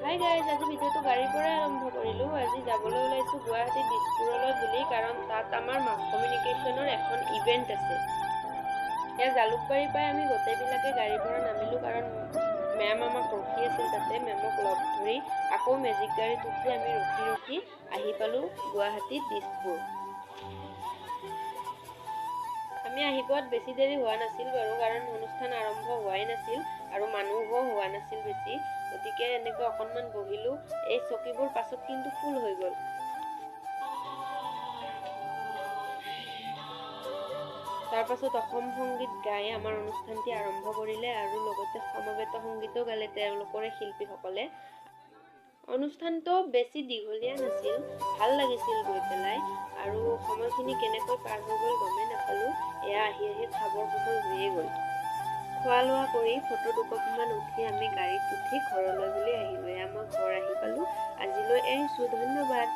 Hi guys, আজি ভিডিঅ'টো গাড়ীৰ পৰাই আৰম্ভ কৰিলোঁ। আজি যাবলৈ ওলাইছোঁ গুৱাহাটী দিছপুৰলৈ বুলি, কাৰণ তাত আমাৰ মাছ কমিউনিকেশ্যনৰ এখন ইভেণ্ট আছে। এয়া জালুকবাৰী পাই আমি গোটেইবিলাকে গাড়ীৰ পৰা নামিলোঁ, কাৰণ মেম আমাক ৰখি আছিল তাতে। মেমক লগ ধৰি আকৌ মেজিক গাড়ীত উঠি আমি ৰখি ৰখি আহি পালোঁ গুৱাহাটী দিছপুৰ। আমি আহি পোৱাত বেছি দেৰি হোৱা নাছিল বাৰু, কাৰণ অনুষ্ঠান আৰম্ভ হোৱাই নাছিল আৰু মানুহো হোৱা নাছিল বেছি। গতিকে এনেকৈ অকণমান বহিলোঁ। এই চকীবোৰ পাছত কিন্তু ফুল হৈ গ'ল। তাৰপাছত অসম সংগীত গাই আমাৰ অনুষ্ঠানটি আৰম্ভ কৰিলে আৰু লগতে সমবেত সংগীতো গালে তেওঁলোকৰে শিল্পীসকলে। অনুষ্ঠানটো বেছি দীঘলীয়া নাছিল, ভাল লাগিছিল গৈ পেলাই আৰু সময়খিনি কেনেকৈ পাৰ হৈ গ'ল গমেই নাপালোঁ। এয়া আহি আহি খাবৰ সময় হৈয়ে গ'ল। খোৱা লোৱা কৰি ফটো দুকপিমান উঠি আমি গাড়ীত উঠি ঘৰলৈ বুলি আহিলোঁ। এয়া মই ঘৰ আহি পালোঁ। আজিলৈ এৰিছোঁ, ধন্যবাদ।